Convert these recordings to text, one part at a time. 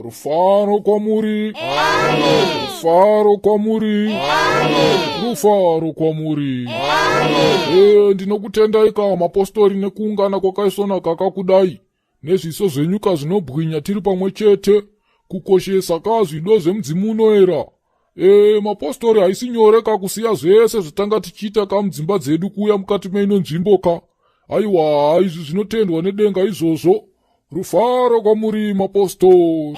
Rufaro kwamuri. Rufaro kwamuri. Rufaro kwamuri. E, ndinokutendai ka mapostori nekuungana kwakaisonaka kakudai nezviso zvenyu ka zvinobwinya tiri pamwe chete kukoshesa ka zvido zvemudzimu unoera. E, mapostori haisi nyore ka kusiya zvese zvatanga tichiita ka mudzimba dzedu kuuya mukati meino nzvimbo ka. Aiwa, izvi zvinotendwa nedenga izvozvo. Rufaro kwamuri mapostori.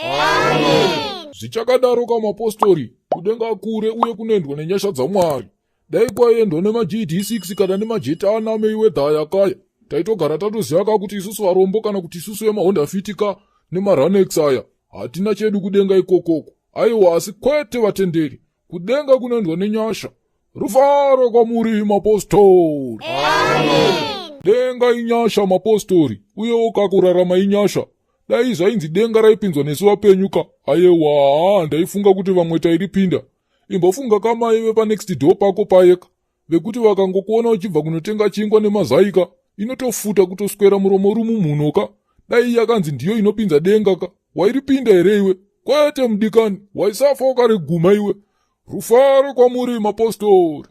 Zvichakadaro ka mapostori, kudenga kure uye kunoendwa nenyasha dzaMwari. Dai kwaiendwa nemaGD6 kana nemajeti ana Mayweather aya kaya, taitogara tatoziva ka kuti isusu varombo kana kuti isusu vemaHonda Fit ka nemaRanex aya hatina chedu kudenga ikokoko. Aiwa, asi kwete vatenderi, kudenga kunoendwa nenyasha. Rufaro kwamuri mapostori. Denga inyasha mapostori, uyewo kakurarama inyasha. Dai zvainzi denga raipinzwa nesu vapenyu ka, ayewa, ndaifunga kuti vamwe tairipinda. Imbofunga kamai vepanext door pako payeka, vekuti vakangokuona uchibva kunotenga chingwa nemazai ka, inotofuta kutoswera muromo uri mumhuno ka. Dai yakanzi ndiyo inopinza denga ka, wairipinda here iwe? Kwete mudikani, waisafa wakariguma iwe. Rufaro kwamuri mapostori.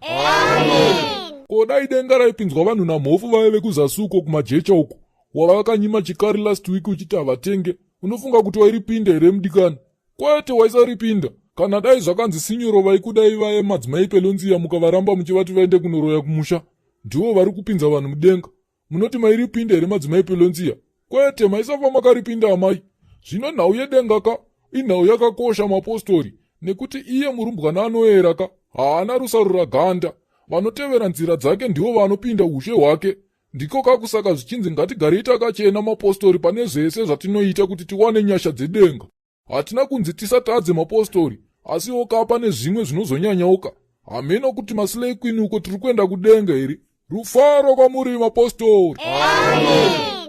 Ko dai denga raipinzwa vanhu namhofu vaya vekuzasi uko kumajecha uko wavakanyima chikari last week uchiti havatenge, unofunga kuti wairipinda here mudikani? Kwete, waisaripinda. Kana dai zvakanzi sinyoro vaikudai vaye madzimai pelonziya mukavaramba muchivati vaende kunoroya kumusha, ndivo vari kupinza vanhu mudenga. Munoti mairipinda here madzimai pelonziya? Kwete, maisafa makaripinda amai. Zvino nhau yedenga ka inhau yakakosha mapostori, nekuti iye murumbwana anoera ka haana rusarura ganda. Vanotevera nzira dzake ndivo vanopinda ushe hwake. Ndiko kakusaka zvichinzi ngatigarei takachena mapostori pane zvese zvatinoita kuti tiwane nyasha dzedenga. Hatina kunzi tisatadze mapostori, asiwo ka pane zvimwe zvinozonyanyawo ka. Hameno kuti maslay queen uko tiri kuenda kudenga here? Rufaro kwamuri mapostori.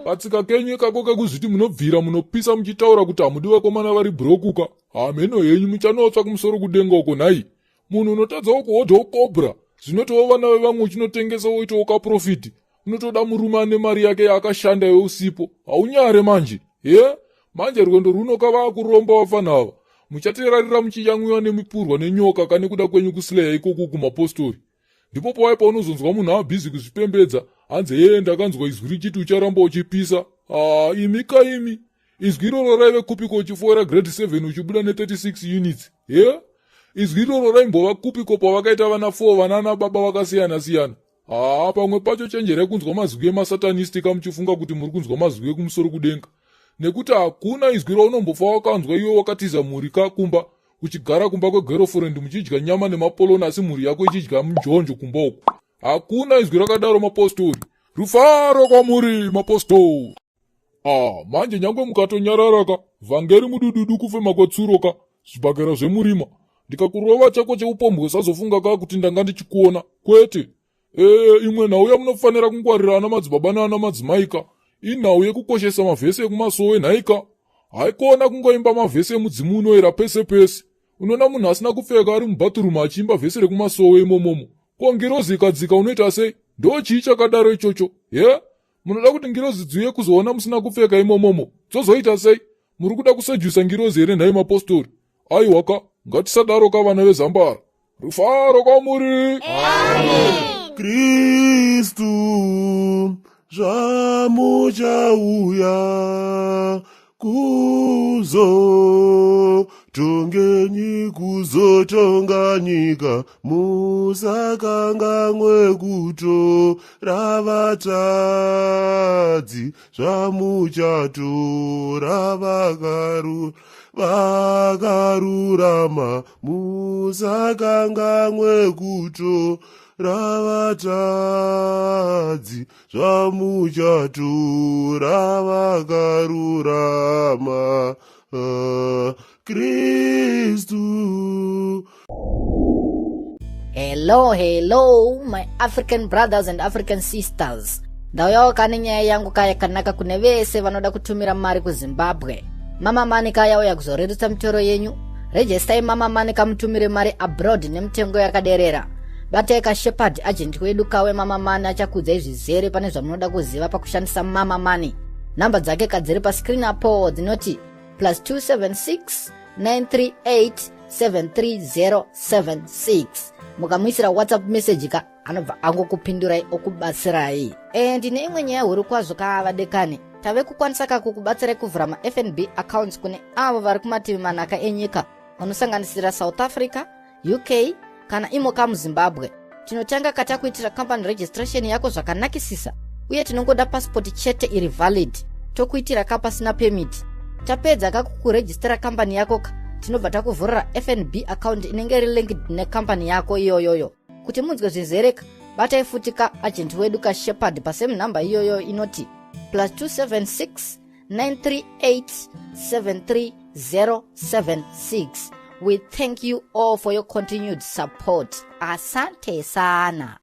Katsika kenyu ikako kekuzviti munobvira munopisa muchitaura kuti hamudi vakomana vari brokuka. Hameno henyu muchanotsva kumusoro kudenga uko nhai. Munhu unotadzawo kuhodhawo cobra, zvinotiwo vana vevamwe uchinotengesa woitawo kaprofiti. Unotoda murume ane mari yake yaakashanda iwe usipo. Haunyare manje. Ye? Manje rwendo runo kavaakuromba vafana ava. Muchatirarira muchiyamwiwa nemipurwa nenyoka kane kuda kwenyu kusleya ikoku kumapostori. Ndipo pawai paunozonzwa munhu abhizi kuzvipembedza hanzi hee ndakanzwa izwi richiti ucharamba uchipisa. Ah, imi ka imi. Izwi iroro raive kupiko uchifoira grade 7 uchibuda ne36 units. Ye? Izwi iroro raimbova kupiko pavakaita vana 4 vanana baba vakasiyana siyana. Haa, pamwe pacho chenjerai kunzwa mazwi emasatanisti kamuchifunga kuti muri kunzwa mazwi ekumusoro kudenga. Nekuti hakuna izwi raunombofa wakanzwa iwe wakatiza mhuri kakumba uchigara kumba kwegirlfriend muchidya nyama nemapoloni asi mhuri yako ichidya munjonjo kumba uku. Hakuna izwi rakadaro mapostori. Rufaro kwamuri mapostori. Ah, manje nyangwe mukatonyarara ka, vhangeri mudududu kufema kwetsuro ka, zvibhakera zvemurima. Ndikakurova chako cheupombwe usazofunga ka kuti ndanga ndichikuona. Kwete. E, imwe nhau yamunofanira kungwarira ana madzibaba naana madzimai ka, inhau yekukoshesa mavhesi ekumasowe nhai ka. Haikona kungoimba mavhesi emudzimu unoera pese pese. Unoona munhu asina kupfeka ari mubathroom achiimba vhesi rekumasowe imomomo. Ko ngirozi ikadzika unoita sei? Ndo chii chakadaro ichocho? Ye? Yeah? Munoda kuti ngirozi dziuye kuzoona musina kupfeka imomomo, dzozoita sei? Muri kuda kusejusa ngirozi here nhai mapostori? Aiwa ka, ngatisadaro ka vana vezambara. Rufaro kwamuri. Kristu zvamuchauya kuzotongenyi kuzotonga nyika musakanganwe kutora vatadzi zvamuchatora vakarurama musakanganwe kutora vatadzi zvamuchatura vakarurama. Kristu. Hello, hello, my African brothers and African sisters. Ndauyawo kane nyaya yangu kaya kanaka kune vese vanoda kutumira mari kuZimbabwe. Mama Mani kaya uya kuzorerutsa mitoro yenyu. Registai Mama Mani kamutumire mari abroad nemitengo yakaderera. Batai ka Shepherd agent wedu kawe Mama Mani achakuudzai zvizere pane zvamunoda kuziva pakushandisa Mama Mani. Namba dzake kadziri pa screen apo dzinoti Plus 276 938 73076. Mukamuisira WhatsApp message ka, anobva angokupindurai okubatsirai. And neimwe nyaya huru kwazvo ka, vadekani, tave kukwanisa ka kukubatsirai kuvhura maFNB accounts kune avo vari kumativi manaka enyika, vanosanganisira South Africa, UK kana imo ka muZimbabwe. Tinotanga katakuitira company registration yako zvakanakisisa, uye tinongoda pasipoti chete iri valid, tokuitira ka pasina permit. Tapedza kakukurejistera kambani yako ka, tinobva takuvhurira FNB account inenge iri linked nekambani yako iyoyoyo. Kuti munzwe zvizereka, batai futi ka agent wedu kaShepard pasame nhamba iyoyo inoti plus 276 938 73076. We thank you all for your continued support. Asante sana.